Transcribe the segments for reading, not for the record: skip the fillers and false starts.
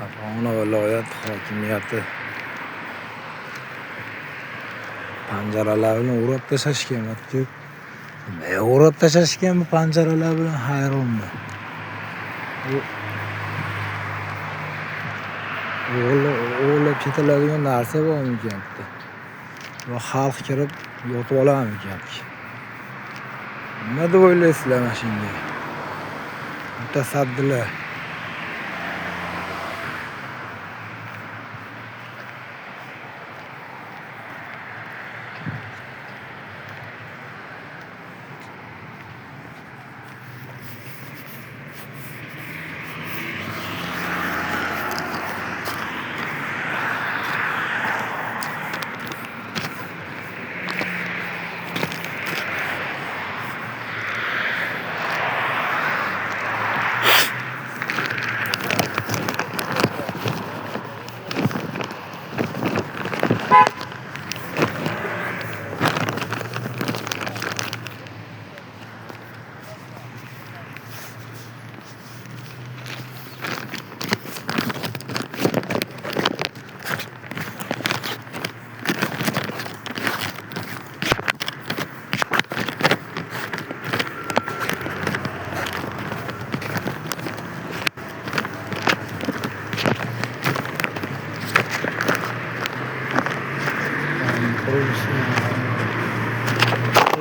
Farg'ona viloyat hokimiyati panjaralar bilan o'rab tashlashgan. Nima o'rab tashlashgan bu panjaralar bilan, hayronman. O'g'irlab ketiladigan narsa bormikan bitta? Va xalq kirib yotib olarmikan? Nima deb o'ylaysizlar mana shunga? Mutasaddilar.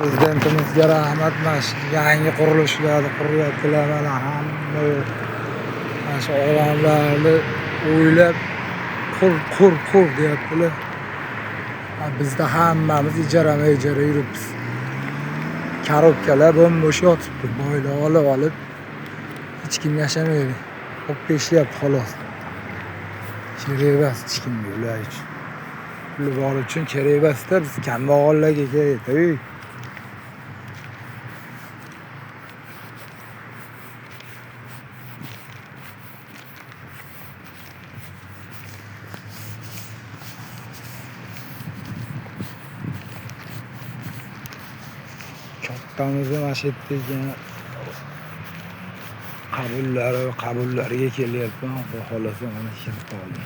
Prezidentimizga rahmat, mana shu yangi qurilishlarni quryaptilar, mana hamma mana shu odamlarni o'ylab qur qur qur deyaptilar. Bizda hammamiz ijarama-ijara yuribmiz. Korobkalar bo'm-bo'sh yotibdi, boylar olib olib hech kim yashamaydi. Xo'p ishlayapti xolos. Kerak emas hech kimga ular uchun. Puli bor uchun kerak emas-da, biz kambag'allarga kerak-da. Kattamizni mana shu yerdagi qabullariga kelyapman. Xudo xohlasa mana kirib qoldim.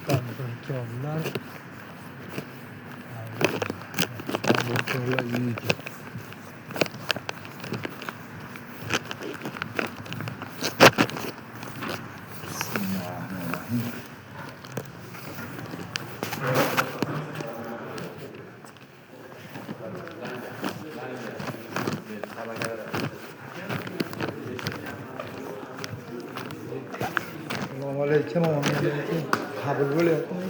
Tadbirkorlar uyi ekan. Bismillahirrohmanirrohim. Assalomu alaykum, qabul bo'lyaptimi?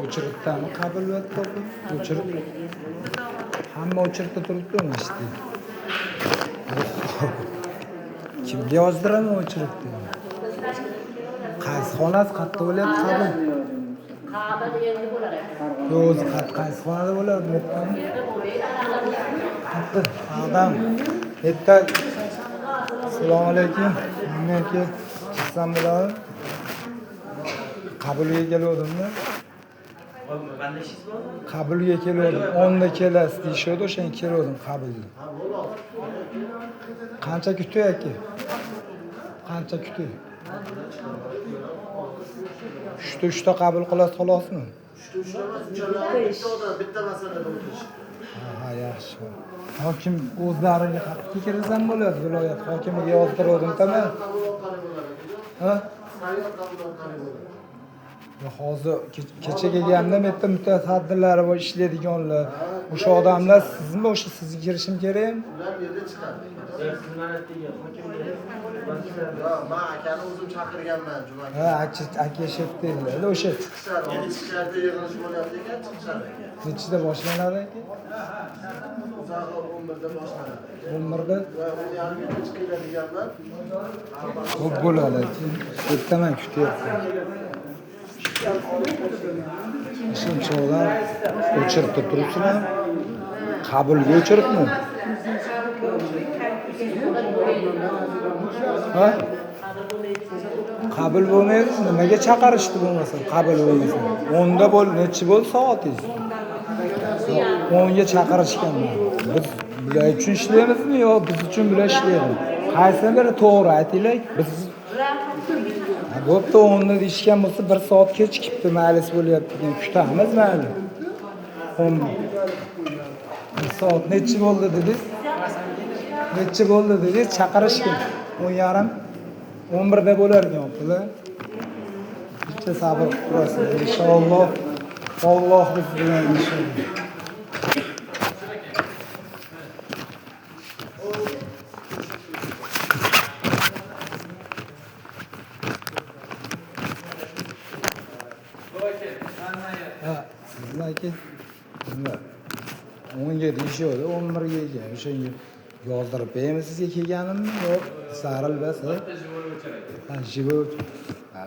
O'chiritdami qabul bo'lyapti? O'chirib. Hamma o'chiritda turibdi mana shu yerda. Kimga yozdiraman o'chiritda? Qaysi xonasi qayerda bo'lyapti qabul? Qabul endi bo'lar ekan. Yo'q, o'zi qaysi xonada bo'ladi? Adam. Bitta. Assalomu alaykum. Menga chiqsam bo'ladi. Qabulga keluvdimmi? Qabulga keluvdim. 10da kelasiz deyishdi, o'shanga keluvdim qabulga. Qancha kutay aka? Qancha kutay? 3ta qabul qilasiz xolosmi? 3ta emas, bitta odam bitta masalada o'tirish. Ha, yaxshi. Hokim o'zlariga qayerga kirsam bo'ladi, viloyat hokimiga yozdiruvdim tamam. Ha? Hozir kecha kelganda bitta mutasaddilari va ishlaydiganlar, o'sha odamlar sizmi, o'sha sizga kirishim kerakmi? Ular yerda chiqadi. Siz mana degan hokimga. Men akani o'zim chaqirganman juma kuni. Ha, aka sheptilar, o'sha chiqishadi, ichkarida yig'ilish bo'lyapti ekan, chiqishadi ekan. Nechida boshlanadi aka? Uzog'i 11da boshlanadi. 11da? Va 10:30da chiqinglar deganman. Xo'p bo'ladi. Ertaman kutyapman. Shuncha odam o'chirib turibsizlar. Qabulga o'chiribmi? Ha? Qabul bo'lmaydi, nimaga chaqirishdi bo'lmasa, qabul bo'lmasa. 10da bo'l, nechi bo'ldi soatingiz? 10ga chaqirishgan. Biz bular uchun ishlaymizmi yo biz uchun bular ishlaydimi? Qaysi biri to'g'ri aytinglar? Biz bo'pti, 10da deyishgan bo'lsa, 1 soat kechikibdi, maylis bo'lyapti degan kutamiz mayli. 10 bir soat nechi bo'ldi dedingiz? Nechi bo'ldi dedingiz? Chaqirishgan. 10:30 11da bo'lar ekan ular. Bitta sabr qilib turasizlar. Inshaalloh Alloh biz bilan inshaalloh. Ha, sizlar aka, nima? 10ga deyishyapti, 11ga ekan. O'shanga yozdirib beraymi sizga kelganimni yo sarilbas, ha? Ha, живой. Ha.